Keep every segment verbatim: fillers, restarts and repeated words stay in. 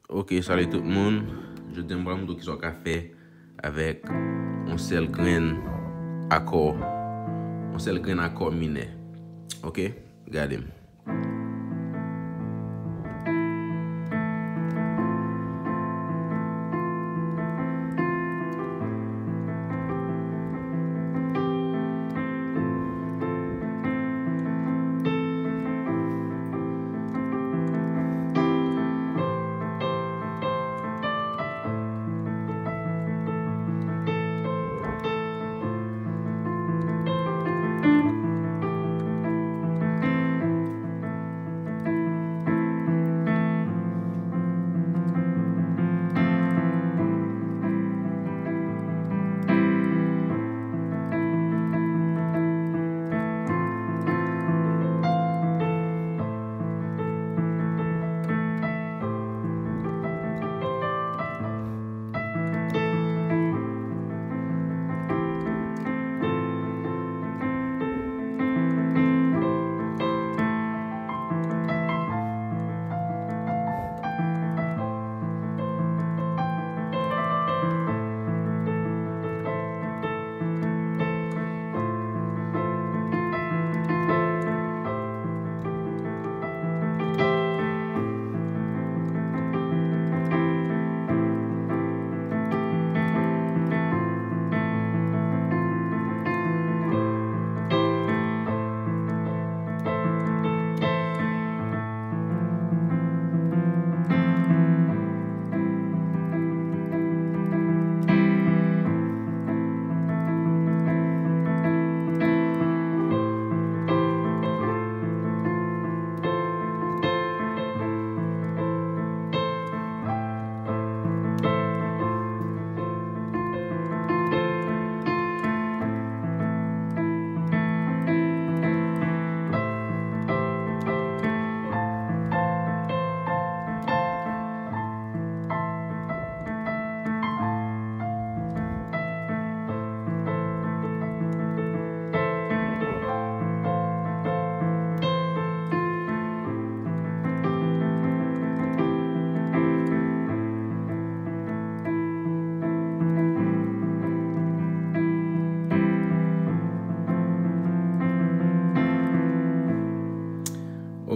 Ok, salut tout moun. Jodi a m pral montre w kisa w ka fè avèk yon sèl grenn akò, yon sèl grenn akò minè. Ok, gade m.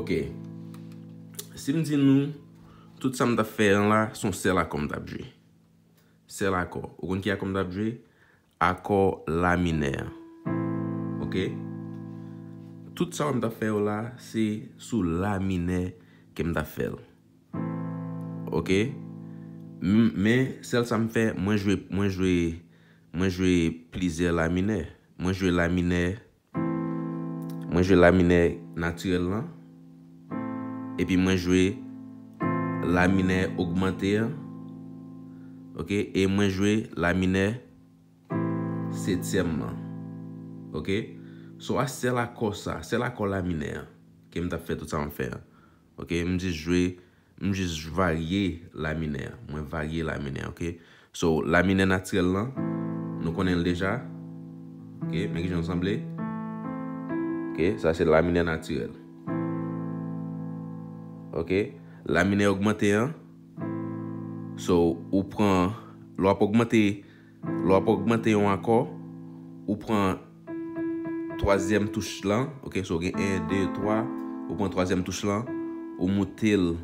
Ok. Si m di nou, tout sa m t ap fè an la, se yon sèl akò m t ap jwe. Sèl akò. Ou konn ki akò m t ap jwe? Akò la minè an. Ok? Tout sa m t ap fè yo la, se sou la minè ke m t ap fè l. Ok? M- Men, sèl sa m fè, mwen jwe, mwen jwe, mwen jwe plizyè la minè. Mwen jwe la minè, mwen jwe la minè natirèl lan. Epi mwen jwe la minè ogmante an. Ok? E mwen jwe la minè setyèm lan. Ok? So, a sèl akò sa, sèl akò la minè an, ke m t ap fè tout sa m ap fè an. Ok? M jis jwe, m jis varye la minè an. Mwen varye la minè, ok? So, la minè natirèl lan, nou konnen l deja. Ok? Men kijan l sanble. Ok? Sa se la minè natirèl. Ok? La minè ogmante an. So, ou pran, lè w ap ogmante, lè w ap ogmante yon akò, ou pran twazyèm touch lan, ok, so gen en, de, twa, ou pran twazyèm touch lan, ou moute l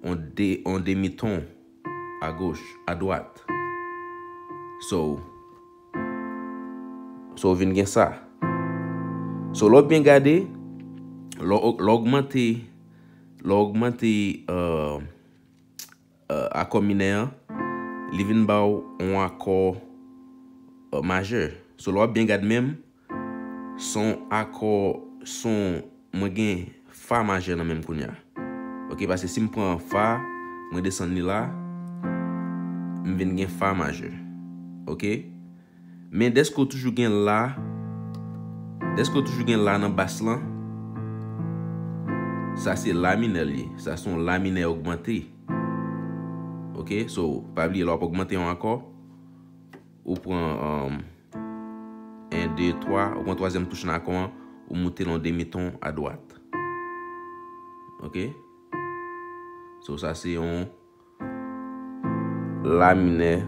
on de, on demi ton, a goch, a dwat. So, so w vin gen sa. So, lè w byen gade, lè w, lè w ogmante, lè w ogmante, euh, euh, akò minè an, li vin ba w yon akò, euh, majè. So, lè w ap byen gad menm, se yon akò, se yon, mwen gen fa majè nan men m kounye a. Ok, paske si m pran fa, mwen desann li la, m vin gen fa majè. Ok? Men dèske w toujou gen la, dèske w toujou gen la nan bas lan, sa se la minè l ye. Sa se yon la minè ogmante. Ok? So, pa bliye, lè w ap ogmante yon akò, ou pran, um, en, de, twa, ou pran twazyèm touch nan akò an, ou moute l yon demi ton a dwat. Ok? So, sa se yon la minè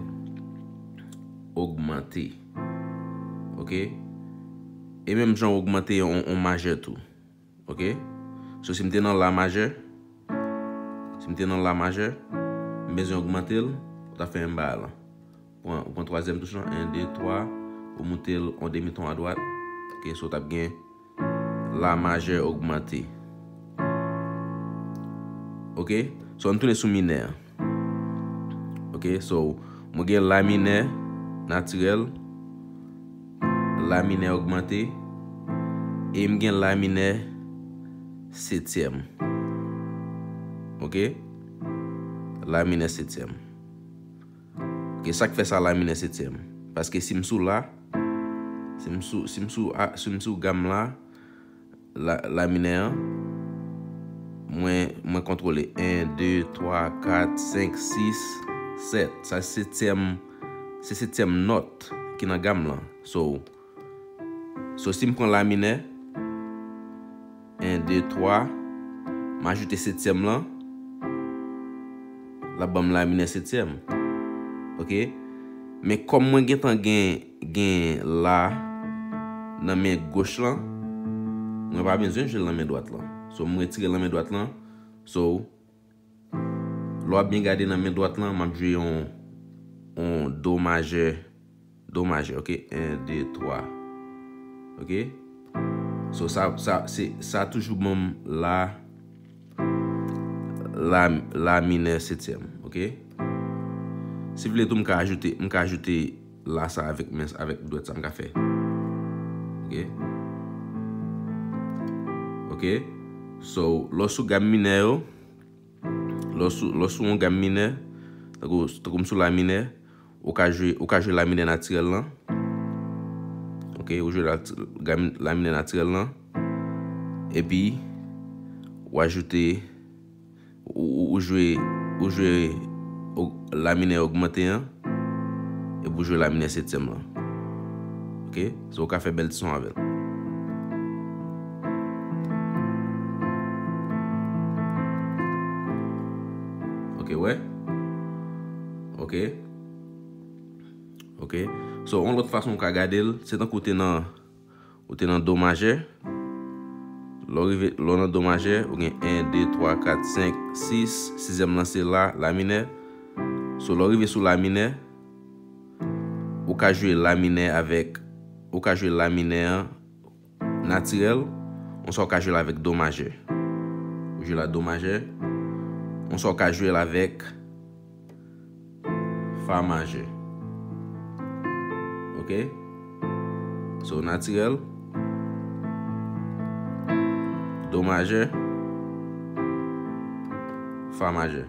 ogmante. Oke? E menm jan w ogmante yon, yon majè tou. Oke? So, si m te nan la majè, si m te nan la majè, m bezwen ogmante l, ou ta fè menm bagay la. Pran, ou pran twazyèm touch lan, en, de, twa, ou moute l yon demi ton adwat. Oke, so w t ap gen la majè ogmante. Oke? So, ann tounen sou minè an. Oke, so, mwen gen la minè natirèl, la minè ogmante, e m gen la minè setyèm. Oke? La minè setyèm. Oke, sa k fè sa la minè setyèm? Paske si m sou la, si m sou, si m sou, a, si m sou gam la, la, la minè an, mwen, mwen kontwole en, de, twa, kat, senk, sis, sèt. Sa se setyèm, se setyèm nòt ki nan gam lan. So, so si m pran la minè, en, de, twa, m ajoute setyèm lan, l ap ban m la minè setyèm. Oke? Men kòm mwen gentan gen, gen la nan men goch lan, mwen pa bezwen jwe l nan men dwat lan. So, m retire l nan men dwat lan. So, lè w ap byen gade nan men dwat lan, m ap jwe yon, yon do majè, do majè, oke? En, de, twa. Oke? So, sa, sa, se, sa toujou ban m la, la, la minè setyèm, oke? Si vle tou, m ka ajoute, m ka ajoute la sa avèk men, avèk dwèt sa m ka fè. Oke? Oke? So, lè w sou gam minè yo, lè w sou, lè w sou yon gam minè, tankou, tankou m sou la minè, ou ka jwe, ou ka jwe la minè natirèl lan. Oke, ou jwe la, gam, la minè natirèl lan. Epi, ou ajoute, ou, ou, ou jwe, ou jwe o-, la minè ogmante an, epi ou jwe la minè setyèm lan. Oke? So, ou ka fè bèl ti son avè l. Oke, wè? Oke. Oke. So, yon lòt fason ou ka gade l, se tankou w te nan, ou te nan do majè. Lè w rive, lè w nan do majè, ou gen en, de, twa, kat, senk, sis. Sizyèm lan se la, la minè. So, lè w rive sou la minè, ou ka jwe la minè avèk, ou ka jwe la minè an natirèl, oswa w ka jwe l avèk do majè. Ou jwe la do majè, oswa w ka jwe l avèk fa majè. Oke? So, natirèl, do majè, fa majè.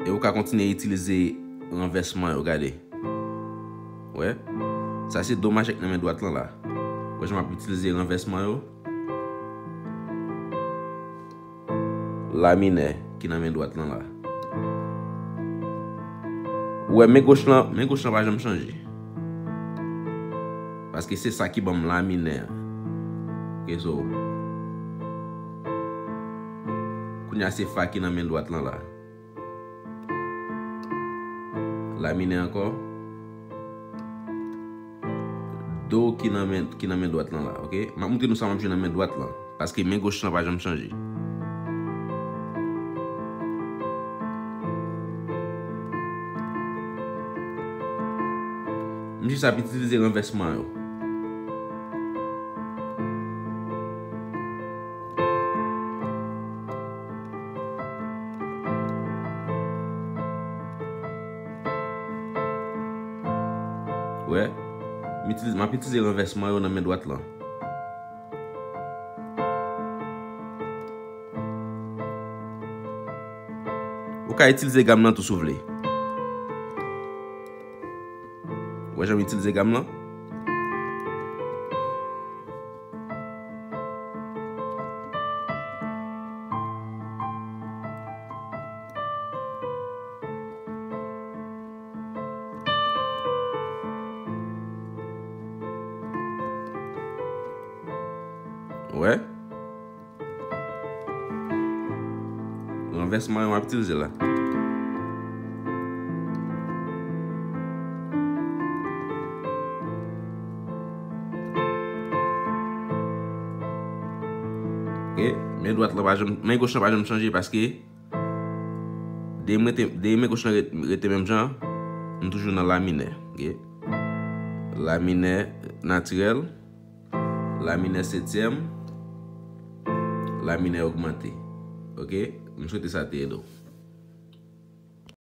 E ou ka kontinye itilize ranvèsman yo, gade. Wè? Sa se do majè k nan men dwat lan la. Wè jan m ap itilize ranvèsman yo? La minè ki nan men dwat lan la. Ou wè men goch lan, men goch lan pa janm chanje. Paske se sa ki ban m la minè an. Oke, so. Kounye a se fa ki nan men dwat lan la. La minè ankò. Do ki nan men, ki nan men dwat lan la, oke? M ap montre nou sa m ap jwe nan men dwat lan. Paske men goch lan pa janm chanje. M jis ap itilize ranvèsman yo. Wè, m itilize, m ap itilize ranvèsman yo nan men dwat lan. Ou ka itilize gam nan tou si w vle. Wè jan m itilize gam lan? Wè. Ranvèsman yo m ap itilize la. Ok? Men dwat lan pa janm, men goch lan pa janm chanje paske de men, de men goch lan rete menm jan, m toujou nan la minè. Ok? La minè natirèl, la minè setyèm, la minè ogmante. Ok? M swete sa te ede w.